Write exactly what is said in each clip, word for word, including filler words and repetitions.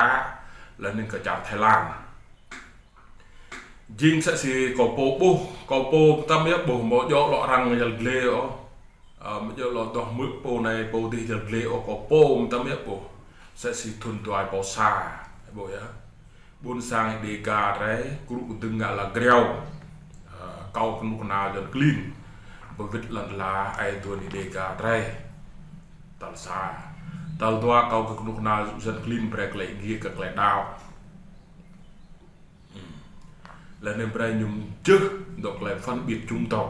Á, leh anăn kơ čar Thái Lan. Jing msĕ si kâo pô ƀuh, kâo pô mtam yơh ƀuh, amâo djŏ lŏ arăng yăl dliê ôh. Ơ, amâo djŏ lŏ dŏ hmư̆ pô anei pô dih yăl dliê ôh, kâo pô mtam yơh ƀuh. Msĕ si thŭn dua êbâo sa, ƀuh yơh. Ƀuôn sang Đêga drei, krŭ kdơ̆ng ngă ala griâo. Ơ, kâo knŭk kna Yuăn klin, bi wĭt lăn ala ai duôn Đêga drei. Tal sa. Tal dua kâo kơ knŭk kna Yuăn klin brei klei êngiê kơ klei đăo. Hm. Leh anăn brei ñu mjưh dŏ klei phân biệt chủng tộc.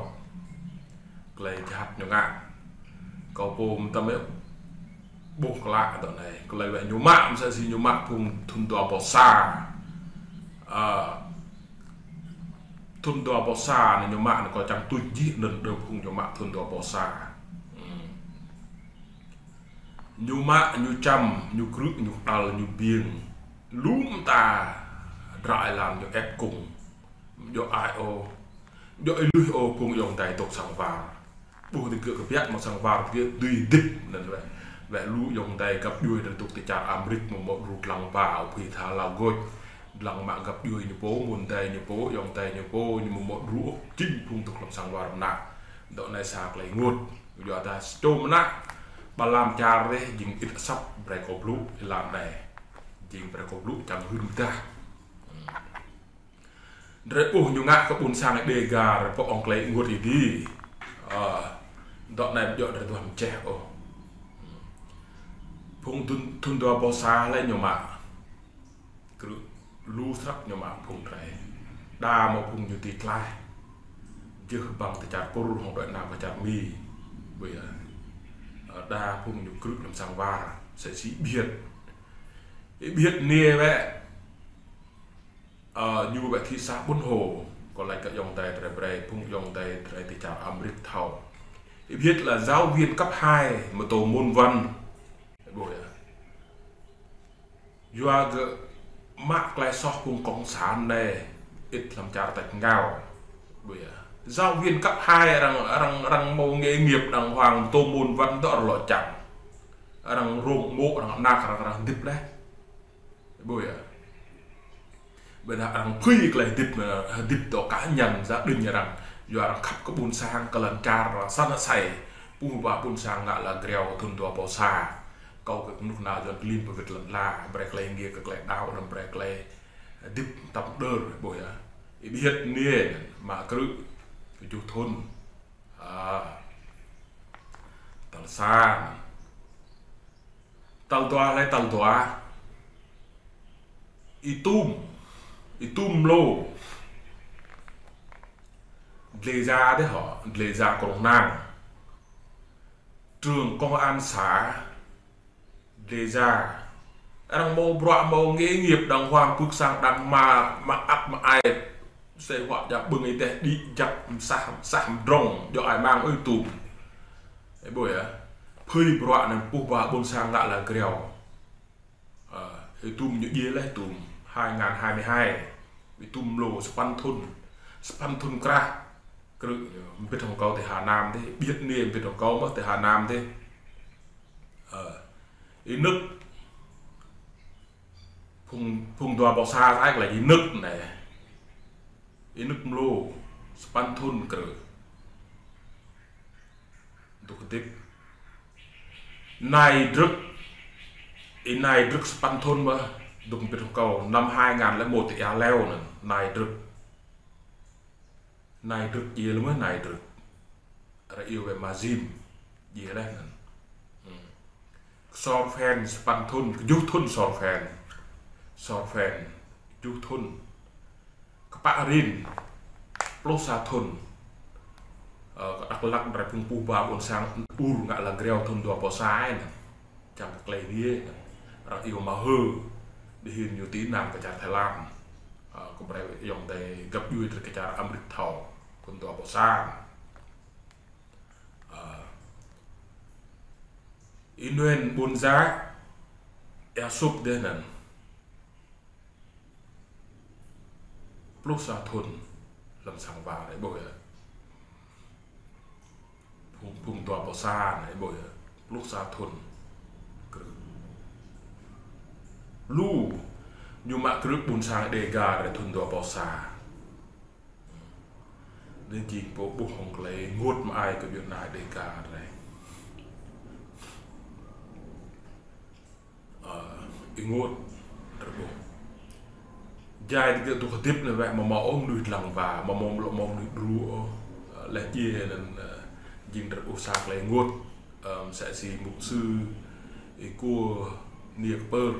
Klei jhat ñu ngă. Kâo pô mtam yơh ƀuh klă dŏ anei. Klei wĕ ñu mă, msĕ si ñu mă phung thŭn dua êbâo sa. Ơ, thŭn dua êbâo sa anăn ñu mă anăn kâo čiăng tuč jih anăn đơ phung ñu mă thŭn dua êbâo sa. Hm. Ñu mă, ñu čăm, ñu krư̆, ñu kđăl, ñu biêng. Lu mta dră êlan ñu ĕp kŭng. Djŏ ai ôh. Djŏ êlưih ôh phung ayŏng adei dôk sang war. Ƀuh digơ̆ kbiă mơ̆ng sang war digơ̆ dưi hdĭp anăn wĕ. Wĕ lu ayŏng adei găp djuê drei dôk ti čar Amêrik amâo mâo đru dlăng ba, ƀuh tha lao gôč. Dlăng mă găp djuê ñu pô, mơ̆ng adei ñu pô, ayŏng adei ñu pô, ñu amâo mâo đru ôh, jing phung dôk hlăm sang war mnă. Dŏ anei sa klei ênguôt. Yua dah čô mnă, ƀă lam čar reh jing ĭt asăp brei kâo blŭ êlan anei. Jing brei kâo blŭ čiăng hưn mdah. Drei ƀuh ñu ngă kơ ƀuôn sang Đêga, drei pô ŏng klei ênguôt êdi. Ơ, dŏ anei djŏ drei duah mčeh ôh. Phung thŭn, thŭn dua êbâo sa leh ñu mă. Krư̆ lu snăk ñu mă phung drei. Đa mâo phung ñu ti tlaih. Jưh băng ti čar Kur hŏng đuĕ nao kơ čar Mi. Ƀuh yơh. Ơ, đa phung ñu krư̆ hlăm sang war. Msĕ si Biêt. Biêt anei wĕ. Ơ, ñu wĕ thị xã Buôn Hồ, kâo lač kơ ayŏng adei drei brei, phung ayŏng adei drei ti čar Amêrik thâo. Biêt là giáo viên cấp hai, mtô môn văn. Ƀuh yơh. Yua gơ̆ mă klei soh phung cộng sản anei, ĭt hlăm čar tač êngao. Ƀuh yơh. Giáo viên cấp hai arăng, arăng, arăng mâo nghề nghiệp đàng hoàng, mtô môn văn dŏ arăng lŏ čăm. Arăng rông mô̆, arăng anak, arăng, arăng hdĭp leh. Ƀuh yơh. Ƀiădah arăng phưi klei hdĭp, ơ, hdĭp dŏ cá nhân, gia đình arăng. Yua arăng khăp kơ ƀuôn sang, kơ lăn čar, arăng săn asei. Puh ba ƀuôn sang ngă ala griâo thŭn dua êbâo sa. Kâo kơ knŭk kna Yuăn klin bi wĭt lăn ala, brei klei êngiê kơ klei đăo, anăn brei klei hdĭp tăm đơr, ƀuh yơh. Biêt anei, mă krư̆, kjuh thŭn. Ơ. Tal sa. Tal dua leh, tal dua. Y Tum. Y Tum Mlô. Dlê Gia dih hŏ, Dlê Gia Krông Năng. Trưởng công an xã Dlê Gia. Arăng mâo bruă mâo nghề nghiệp đàng hoàng, pưk sang đăng ma, ma ăt ma ai. Sĕ huă jak bưng êdeh đĭ jak msah, msah mdrŏng, djŏ ai mang Y Tum. Ơ, ƀuh yơh. Phưi bruă anăn puh ba ƀuôn sang ngă ala griâo. Ơ, Y Tum ñu djiê leh Y Tum, hai ngàn hai mươi hai. Y Tum Mlô sa păn thŭn. Sa păn thŭn krah. Krư̆, mbĭt hŏng kâo ti Hà Nam dih, Biêt anei mbĭt hŏng kâo mơh ti Hà Nam dih. Ơ, Y Nơ̆k. Phung, phung dua êbâo sa ai klei Y Nơ̆k anei. Y Nơ̆k Mlô, sa păn thŭn krư̆. Dôk hdĭp. Nai Drưk. Y Nai Drưk sa păn thŭn mơh, dôk mbĭt hŏng kâo, năm hai ngàn lẻ một ti Ea Leo anăn, Nai Drưk. Nai Drưk djiê leh mơh, Nai Drưk. Arăng iêu wĕ Ma Dim, djiê leh anăn. Hm. Sor Phen sa păn thŭn, kjuh thŭn Sor Phen. Sor Phen, kjuh thŭn. Kpă Rin, pluh sa thŭn. Ơ, kơ Dak Lak drei phung puh ba ƀuôn sang ur ngă ala griâo thŭn dua êbâo sa anăn. Čiăng kơ klei êngiê anăn. Arăng iêu Ma Hơ, dihin ñu ti anăn kơ čar Thái Lan. Ơ, kơ brei ayŏng adei găp djuê drei kơ čar Amêrik thâo, thŭn dua êbâo sa. Ơ, Y Nuen Ƀuôn Za, Ea Sŭp dih anăn. Pluh sa thŭn hlăm sang war, ơ, ƀuh yơh. Phung, phung dua êbâo sa anei, ơ, ƀuh yơh. Pluh sa thŭn. Krư̆. Lu ñu mă krư̆ ƀuôn sang Đêga drei thŭn dua êbâo sa. Anei jing pô ƀuh hŏng klei ênguôt mơai kơ ƀiădah Đêga drei. Ơ, ênguôt drei ƀuh. Jai digơ̆ dôk hdĭp anei wĕ amâo mâo ôh mnuih dlăng ba, amâo mâo, amâo mâo mnuih đru ôh. Ơ, leh djiê anăn, ơ, jing drei ƀuh sa klei ênguôt. Ơ, msĕ si mục sư Y Kuơ Niê Kpơr.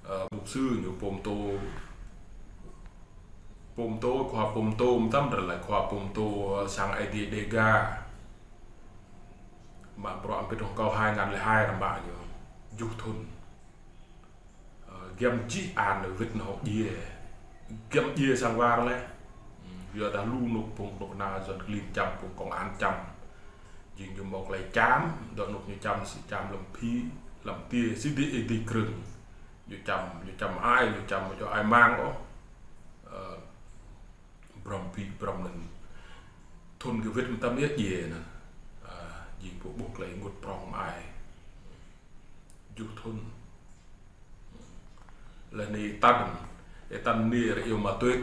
Ơ, mục sư ñu pô mtô, pô mtô, khua pô mtô, mtam drei lač khua pô mtô, ơ, sang Aê Diê Đêga. Mă bruă mbĭt hŏng kâo hai ngàn lẻ hai ră mă ñu, kjuh thŭn. Ơ, giăm jih an wĭt nao djiê. Giăm djiê sang war leh. Hmm, ƀiădah lu anôk phung knŭk kna Yuăn klin čăm, phung công an čăm. Jing ñu mâo klei čăm, dŏ anôk ñu čăm si čăm hlăm phi, hlăm tiê, si dih ih dih krơ̆ng. Ñu čăm, ñu čăm ai, ñu čăm, ñu ai mang ôh. Ơ, brăm phi, brăm anăn. Thŭn kơ wĭt mtam yơh djiê anăn. Ơ, jing pô ƀuh klei ênguôt prŏng mơai. Kjuh thŭn. Leh anei Y Tăn, Y Tăn anei rei iêu Ma Tuêt.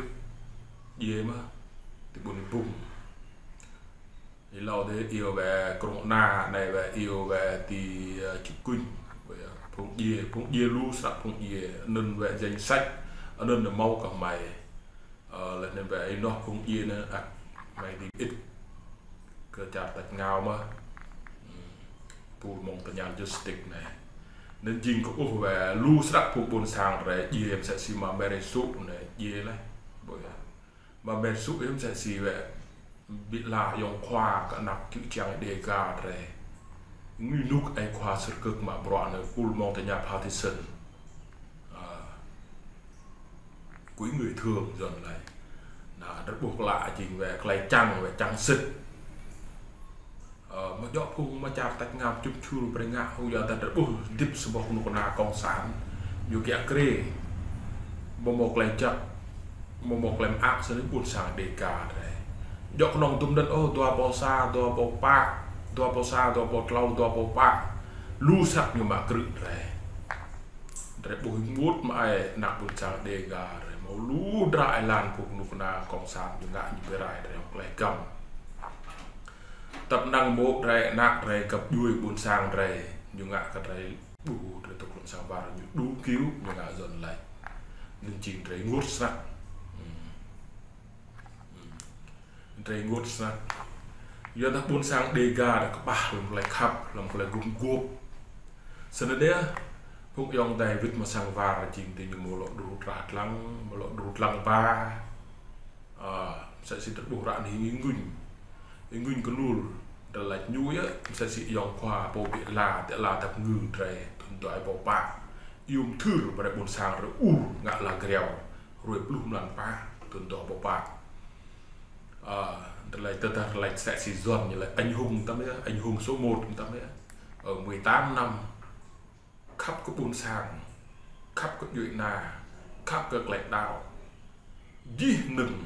Djiê mơh, ti ƀuôn Êbŭng. Êlâo dih iêu wĕ Krông Ana, anei wĕ iêu wĕ ti, ơ, Čư̆ Kuñ. Wĕ phung djiê, phung djiê lu snăk phung djiê, anăn wĕ danh sách, anăn mâo kơ hmei. Ơ, leh anăn wĕ ênoh phung djiê anăn ăt hmei dưi ĭt kơ čar tač êngao mơh. Hmm. Pul Mông Tơñal Justice anei. Anăn jing kơ ƀuh wĕ lu snăk phung ƀuôn sang drei djiê msĕ si Ma Meri Sŭ anei djiê leh. Ƀuh yơh. Ma Meri Sŭ yơh msĕ si wĕ bi ala ayŏng khua kơ anak čư̆ čiăng Đêga drei. Ngui nuk ai khua srkơ̆k mă bruă anei Pul Mông Tơñal Patterson. Ơ, quỹ người thường Yuăn lač. Anăn, drei ƀuh klă jing wĕ klei čiăng, wĕ čiăng sĭt. Ơ, amâo djŏ phung mơ̆ng čar tač êngao čŭp čhul brei ngă hŏng ƀiădah drei ƀuh hdĭp sa boh knŭk kna cộng sản. Ñu kiă kriê. Amâo mâo klei jăk, amâo mâo klei mơak snăn ƀuôn sang Đêga drei. Djŏ knŏng dŭm anăn ôh, dua êbâo sa, dua êbâo pă, dua êbâo sa, dua êbâo tlâo, dua êbâo pă. Lu snăk ñu mă krư̆ drei. Drei ƀuh ênguôt mơai anak ƀuôn sang Đêga drei. Mâo lu hdră êlan phung knŭk kna cộng sản ñu ngă ñu bi rai drei hŏng klei hgăm. Tăp năng mô̆ drei, anak drei, găp djuê ƀuôn sang drei. Ñu ngă kơ drei ƀuh drei dôk hlăm sang war ñu đru kơ ñu ngă Yuăn lač. Anăn jing drei ênguôt snăk. Hmm. Hmm. Drei ênguôt snăk. Ƀiădah ƀuôn sang Đêga drei kƀah hlăm klei khăp, hlăm klei gum guôp. Snăn dih, phung ayŏng adei wĭt mơ̆ng sang war jing diñu amâo lŏ đru trah dlăng, amâo lŏ đru dlăng ba. Ơ, msĕ si drei ƀuh ară anei Y Ngŭn. Y Ngŭn Knul, drei lač ñu yơh, msĕ si ayŏng khua pô bi ala, ti ala dap kngư drei, thŭn dua êbâo pă. Iêu mthưr brei ƀuôn sang drei ur ngă ala griao, hruê pluh mlan pă, thŭn dua êbâo pă. Ơ, drei lač tơdah drei lač msĕ si Yuăn ñu lač anh hùng mtam yơh, anh hùng số một mtam yơh. Ơ, mười tám năm. Khăp kơ ƀuôn sang, khăp kơ djuê ana, khăp kơ klei đăo. Jih hnơ̆ng.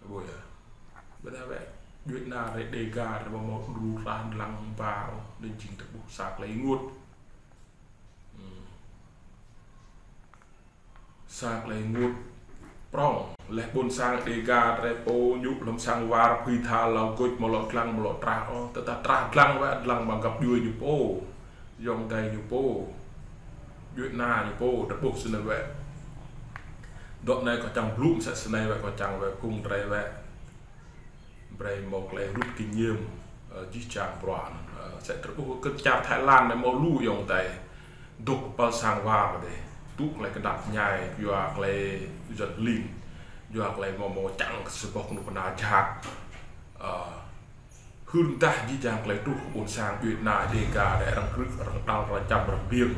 Ƀuh yơh. Ƀiădah wĕ, djuê ana drei Đêga drei amâo mâo đru trah dlăng ba ôh, anăn jing drei ƀuh sa klei ênguôt. Hmm. Sa klei ênguôt prŏng, leh ƀuôn sang Đêga drei pô ñu hlăm sang war pui tha lŏ gôč amâo lŏ dlăng amâo lŏ trah ôh, tơdah trah dlăng wĕ dlăng mă găp djuê ñu pô, ayŏng adei ñu pô, djuê ana ñu pô, drei ƀuh snăn wĕ. Dŏ anei kâo čiăng blŭ msĕ snei wĕ, kâo čiăng wĕ phung drei wĕ. Brei mâo klei rút kinh nghiệm, ơ, jih jang bruă anăn, ơ, msĕ drei ƀuh kơ čar Thái Lan anei mâo lu ayŏng adei. Dôk pơ sang war dih. Tŭ klei kdăp mñai, yua klei Yuăn klin. Yua klei amâo mâo čiăng sa boh knŭk kna jhat. Ơ, hưn dah jih jang klei truh kơ ƀuôn sang djuê ana Đêga drei arăng krư̆, arăng đăl, arăng čăm, arăng biêng.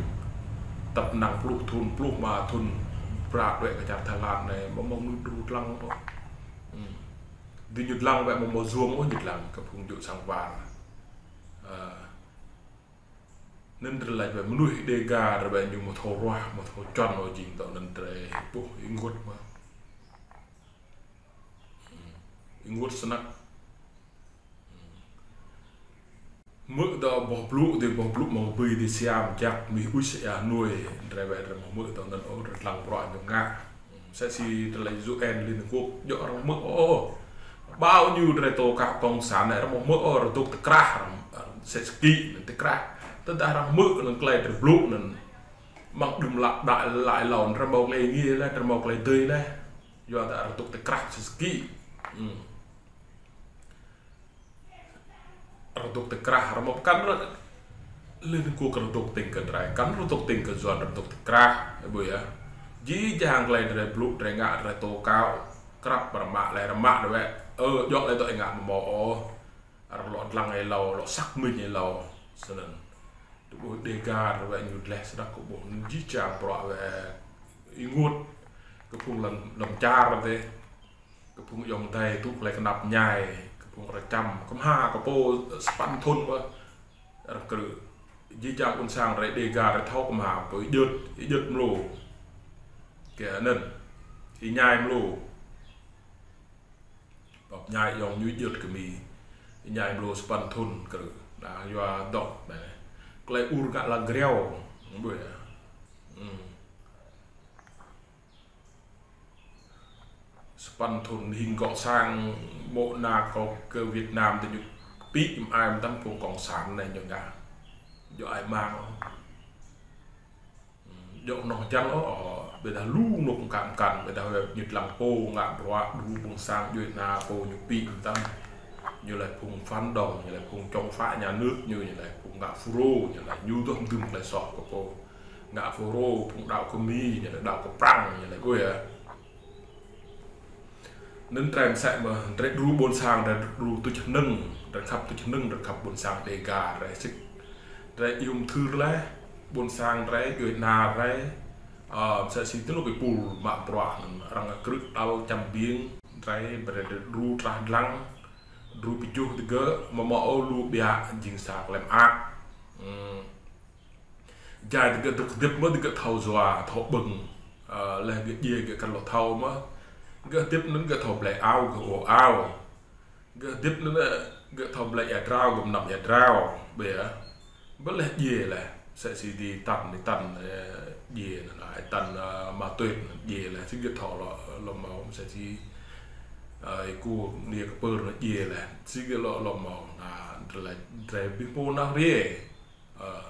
Tăp năng pluh thŭn, pluh êma thŭn, bra đuĕ kơ čar Thái Lan anei, amâo mâo mnuih đru dlăng ôh. Hmm. Diñu dlăng wĕ amâo mâo yuôm ôh ñu dlăng kơ phung dôk sang war. Ơ. Anăn drei lač wĕ mnuih Đêga drei wĕ ñu amâo thâo ruah, amâo thâo čuăn ôh jing dŏ anăn drei ƀuh ênguôt mơh. Hmm. Ênguôt snăk. Hmm. Hmư̆ dŏ boh blŭ, dê boh blŭ mâo bưi dê siam jăk mi ui sĕ ya nuê, drei wĕ drei mâo hmư̆ dŏ anăn ôh, drei dlăng bruă ñu ngă. Msĕ si drei lač U N Liên Hợp Quốc, djŏ arăng hmư̆ ôh. Bao nhiêu drei tố cáo cộng sản anei, arăng mâo hmư̆ ôh, arăng dôk ti krah, arăng msĕ si kĭ, anăn ti krah. Tơdah arăng hmư̆ anăn klei drei blŭ anăn, mơ̆ng đưm lă đă lă êlâo, drei mâo klei êngiê leh, drei mâo klei dưi leh. Yua dah arăng dôk ti krah msĕ si kĭ. Hmm. Arăng dôk ti krah, arăng mâo kăn arăng, Liên Hợp Quốc arăng dôk tĭng kơ drei, kăn arăng dôk tĭng kơ Yuăn, arăng dôk ti krah, ơ, ƀuh ya. Jih jang klei drei blŭ, drei ngă, drei tố cáo, krăp arăng mă leh, arăng mă drei wĕ, ơ, djŏ leh dŏ ih ngă amâo mâo ôh. Arăng lŏ dlăng êlâo, lŏ xác minh êlâo, snăn. Tơ ƀuh Dega drei wĕ ñu dleh snăk kơ ƀuh, jih jang bruă wĕ ênguôt, kơ phung hlăm, hlăm čar dê. Kơ phung ayŏng adei tŭ klei knap mñai, kơ phung arăng čăm, kơ mha kơ pô sa păn thŭn wă, arăng krư̆. Jih jang ƀuôn sang drei Dega drei thâo kơ mha, pô ih djơt, ih djơt mlô. Kơ anăn, ih mñai mlô. Pap mñai ayŏng ñu ih djơt kơ mi, ih mñai mlô sa păn thŭn krư̆. Nah, yua dŏ, nah. Klei ur ngă lăng griâo, ƀuh ya. Hmm. Sa păn thŭn hing gŏ sang mô̆ na kơ, kơ Việt Nam tơ ñu kpĭ mơai mtam phung cộng sản anei ñu ngă. Djŏ ai mang. Djŏ noh jăng ôh, ƀiădah lu nuk mkăn mkăn, ƀiădah wĕ ñu dlăng pô ngă bruă đru ƀuôn sang djuê ana pô ñu kpĭ mtam. Ñu lač phung phản động, ñu lač phung chống phá nhà nước, ñu, ñu lač phung ngă FULRO, ñu lač ñu duah mdưm klei soh kơ pô. Ngă FULRO, phung đăo kơ Mi, ñu lač đăo kơ Prăng, ñu lač ƀuh ya. Anăn drei msĕ mơh, drei đru ƀuôn sang, drei đru tuč hnơ̆ng, drei khăp tuč hnơ̆ng, drei khăp ƀuôn sang Dega, drei sĭt. Drei iêu mthưr leh, ƀuôn sang drei, djuê ana drei, ơ, msĕ si ti anôk êpul mă bruă anăn, arăng krư̆ đăl čăm biêng, drei, drei đru trah dlăng, đru bi juh digơ̆, amâo mâo ôh lu ƀiă, jing sa klei mơak. Hmm. Jai digơ̆ dôk hdĭp mơh digơ̆ thâo yua, thâo ƀơ̆ng. Ơ, leh gơ̆ djiê gơ̆ kăn lŏ thâo mơh. Gơ̆ hdĭp anăn gơ̆ thâo blei ao, gơ̆ ôh ao. Gơ̆ hdĭp anăn, ơ, gơ̆ thâo blei êa drao, gơ̆ mnăm êa drao. Ƀiă. Ƀiădah leh djiê leh. Msĕ si ti Tăn, ti Tăn, ơ, djiê anăn, ơ, Tăn, ơ, Ma Tuyết anăn djiê leh. Si gơ̆ thâo lŏ, lŏ mâo, msĕ si, ơ, ih ku nia kpơr anăn djiê leh. Si gơ̆ lŏ, lŏ mâo. Nah, drei, drei bi pô nah rie. Ơ,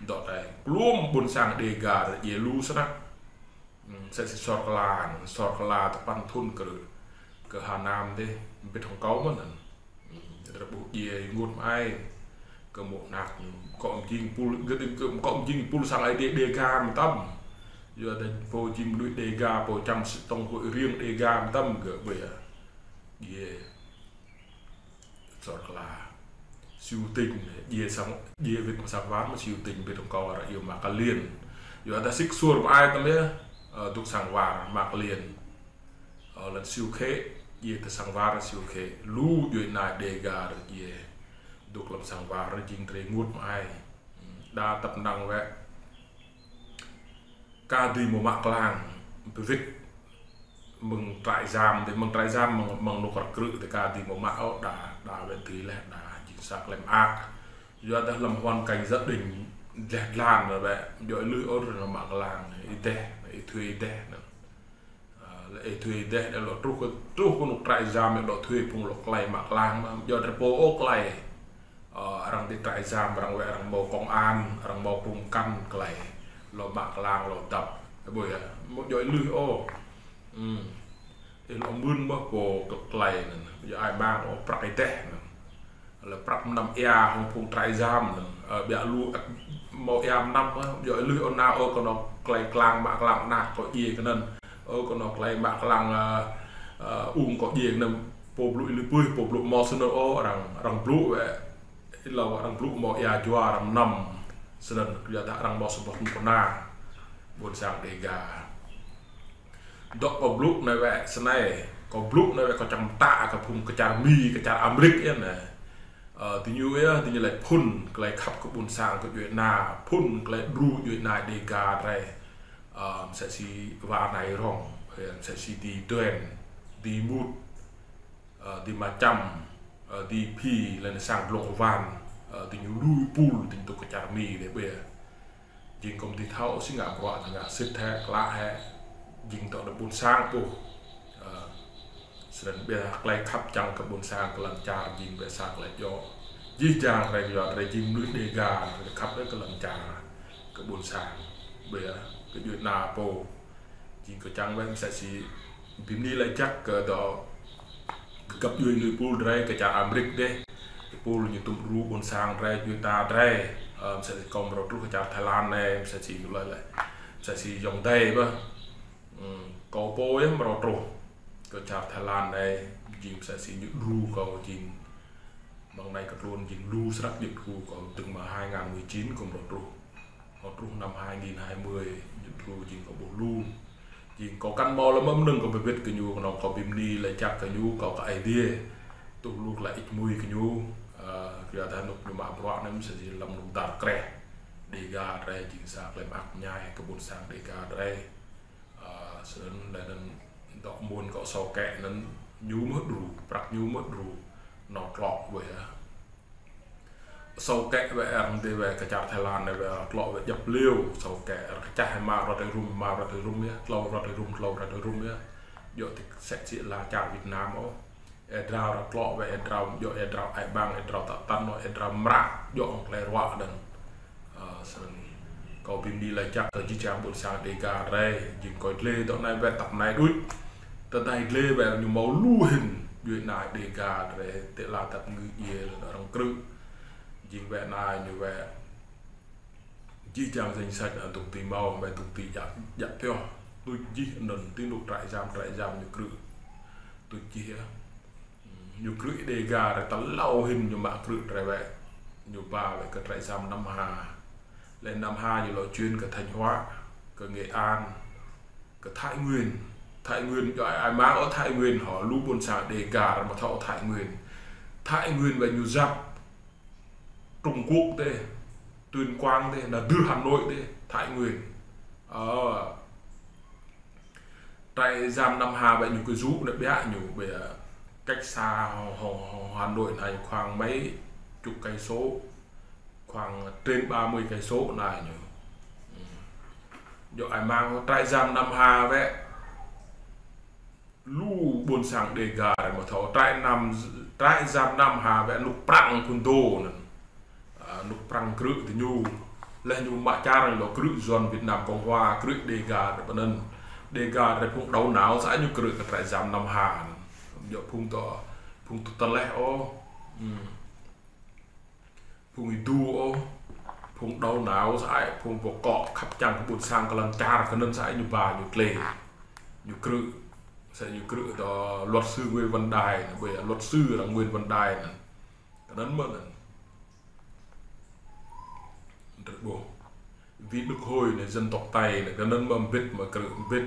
dŏ drei. Kluôm ƀuôn sang Dega drei djiê lu snăk. Hmm, msĕ si Sôr Kla, Sôr Kla tơ păn thŭn krư̆, kơ Hà Nam dih, mbĭt hŏng kâo mơh anăn. Hmm, drei ƀuh djiê ênguôt mơai. Kơ mô̆ anak, kŏ mjing pul, gơ̆, gơ̆, kŏ mjing pul sang ai Dê-, Dega mtam. Yua dah pô jing mnuih Dega, pô čăm si tông hội riêng Dega mtam gơ̆ ƀiă. Djiê. Sôr Kla. Siu Tinh, djiê sang, djiê wĭt sang war mơh Siu Tinh mbĭt hŏng kâo arăng iêu Mã Cà Liên. Yua dah sĭt suôr mơai tăm ya, ơ, dôk sang war Mã Cà Liên. Ơ, lăn Siu Khê, djiê tơ sang war Siu Khê. Lu djuê ana Dega arăng djiê. Dôk hlăm sang war arăng jing drei ênguôt mơai. Đa tăp năng wĕ. Ka dưi mâo mă klang, bi wĭt mơ̆ng trại giam, dê mơ̆ng trại giam, mơ̆ng, mơ̆ng anôk arăng krư̆, dê ka dưi mâo mă ôh, đa, đa wĕ dưi leh, đa jing sa klei mơak. Yua dah hlăm hoàn cảnh gia đình, dleh dlan wĕ, djŏ ih lui ôh, drei mă klang, ih deh, ih thuê ih deh, anăn. Ơ, leh ih thuê ih deh, leh lŏ truh kơ, truh kơ anôk trại giam, leh lŏ thuê phung lŏ klei mă klang, mă, djŏ drei pô ôh klei. Ơ, arăng ti trại giam, arăng wĕ, arăng mâo công an, arăng mâo phung mkăn klei. Lŏ mă klang, lŏ dăp. Ơ, ƀuh ya, mâo djŏ ih lui ôh. Hmm. Ih lŏ mưn mơh pô kơ klei anăn. Djŏ ai mang ôh prăk ih deh anăn. Leh prăk mnăm êa hŏng phung trại giam anăn. Ơ, ƀiă lu ăt mâo êa mnăm mơh. Djŏ ih lui ôh nao ôh kơ anôk klei klang mă klang anak kŏ djiê kơ anăn. Ôh kơ anôk klei mă klang, ơ, ơ, ung kŏ djiê kơ anăn. Pô blŭ ih lui pui, pô blŭ mâo snăn ôh, arăng, arăng blŭ wĕ. Êlâo arăng blŭ mâo êa jua arăng mnăm. Snăn, yua dah arăng mâo sa boh knŭk kna. Ƀuôn sang Dega. Dôk kâo blŭ anei wĕ snei, kâo blŭ anei wĕ kâo čiăng mtă kơ phung kơ čar Mi, kơ čar Amêrik ya anei. Ơ, diñu ya, diñu lač phŭn, klei khăp kơ ƀuôn sang kơ djuê ana, phŭn, klei đru djuê ana Dega drei. Ơ, msĕ si wa anei rŏng, ơ, msĕ si di Duen, di Mut, ơ, di Ma Čăm, ơ, di Phi, leh anăn sang Blông Wan, Ơ, diñu lui pul, diñu tŭ kơ čar Mi dê ƀiă. Jing kâo mdih thâo si ngă bruă, ngă sĭt hĕ, klă hĕ. Jing tŏ dê ƀuôn sang ƀuh. Ơ, snăn ƀiă klei khăp čiăng kơ ƀuôn sang kơ lăn čar jing ƀiă sa klei djŏ. Jih jang drei yua drei jing mnuih Dega, drei khăp kơ lăn čar, kơ ƀuôn sang. Ƀiă, kơ djuê ana pô. Jing kâo čiăng wĕ msĕ si bi mni lač jăk kơ dŏ găp djuê lui pul drei kơ čar Amêrik dê. Pul ñu tŭm đru ƀuôn sang drei, djuê ana drei. Ơ, msĕ si kâo mrâo truh kơ čar Thái Lan anei, msĕ si ñu lač lĕ. Msĕ si yŏng dei ƀă. Ơ, kâo pô yơh mrâo truh kơ čar Thái Lan anei, jing msĕ si ñu đru kâo jing. Mơ̆ng anei kơ tluôn jing lu snăk ñu đru kâo, dơ̆ng mơ̆ng hai ngàn mười chín kâo mrâo truh. Mrâo truh năm hai nghìn hai mươi, ñu đru jing kâo ƀuh lu. Jing kâo kăn mâo lăm mnơ̆ng kâo bi wĭt kơ ñu, knŏng kâo bi mni lač jăk kơ ñu, kâo kơ Aê Diê. Tŭ lu klei ih mui kơ ñu, ơ, kyua dah anôk ñu mă bruă anei msĕ si lăm anôk dar kreh. Dega drei jing sa klei mơak mñai kơ ƀuôn sang Dega drei. Ơ, snăn leh anăn dŏ mmuôn kâo sâu kĕ anăn ñu mơh đru, prăk ñu mơh đru, nao tlŏ wĕ. Sâu kĕ wĕ arăng dê wĕ kơ čar Thái Lan anei wĕ tlŏ wĕ djăp liu, sâu kĕ arăng kčah êma ruăt êrum, êma ruăt êrum yơh, tlâo ruăt êrum, tlâo ruăt êrum yơh. Djŏ ti sĕ si ala čar Việt Nam ôh. Êa drao arăng tlŏ wĕ, êa drao djŏ, êa drao ai bang, êa drao tăk tăn, êa drao mră, djŏ hŏng klei ruă dơ̆ng. Ơ, snăn kâo bi mni lač jăk kơ jih jang ƀuôn sang Dega drei, jing kâo dlê dŏ anei wĕ tăp anei đuč. Tơdah dlê wĕ ñu mâo lu hĭn, djuê ana Dega drei, ti ala tăp ngư djiê leh arăng krư̆. Jing wĕ anei ñu wĕ. Jih jang danh sách anăn dôk ti mâo, mă dôk ti djă, djă pioh. Tuč jih anăn ti anôk trại giam, trại giam ñu krư̆. Tuč jih yơh. Ñu krư̆ Dega drei tlâo hĭn ñu mă krư̆ drei wĕ. Ñu ba wĕ kơ trại giam Nam Hà. Leh Nam Hà ñu lŏ chuyển kơ Thanh Hóa, kơ Nghệ An, kơ Thái Nguyên. Thái Nguyên, djŏ ai mang ôh Thái Nguyên hŏ, lu ƀuôn sang Dega drei mă thâo Thái Nguyên. Thái Nguyên wĕ ñu giáp Trung Quốc dê, Tuyên Quang dê, nao dưr Hà Nội dê, Thái Nguyên. Ơ, trại giam Nam Hà wĕ ñu kơ jŭ anei ƀiă ñu, ƀiă cách xa Hà, Hà, Hà Nội anei khoảng mấy chục cây số, khoảng trên ba mươi cây số anei ñu. Ơ. Djŏ ai mang trại giam Nam Hà wĕ. Lu ƀuôn sang Dega drei mă thâo trại Nam, trại giam Nam Hà wĕ anôk Prăng phŭn dô anăn. Ơ, anôk Prăng krư̆ diñu. Leh ñu mă čar ñu lŏ krư̆ Yuăn Việt Nam Cộng Hòa, krư̆ Dega drei ƀơ anăn. Dega drei phung đầu não sa ai ñu krư̆ kơ trại giam Nam Hà anăn. Djŏ phung tơ, phung tơ tơleh ôh. Ơ. Phung êdu ôh, phung đầu não sa ai, phung pô kŏ khăp čiăng kơ ƀuôn sang kơ lăn čar kơ anăn sa ai ñu ba ñu tlê. Ñu krư̆, sa ñu krư̆ tơ luật sư Nguyễn Văn Đài anăn, ƀiă luật sư arăng Nguyễn Văn Đài anăn. Kơ anăn mơh anăn. Drei ƀuh. Vì nước Hồi anei dân tộc Tây anăn, kơ anăn mơh mbĭt mă krư̆ mbĭt.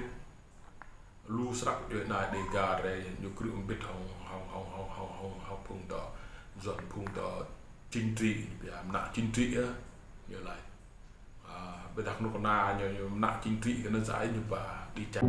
Lu snăk djuê ana Dega drei ñu krư̆ mbĭt hŏng, hŏng, hŏng phung tơ, Yuăn phung tơ chính trị, ƀiă mnă chính trị yơh, ñu lač. Ơ, ƀiădah knŭk kna ñu, ñu mnă chính trị kơ anăn sa ai ñu ba đi čar.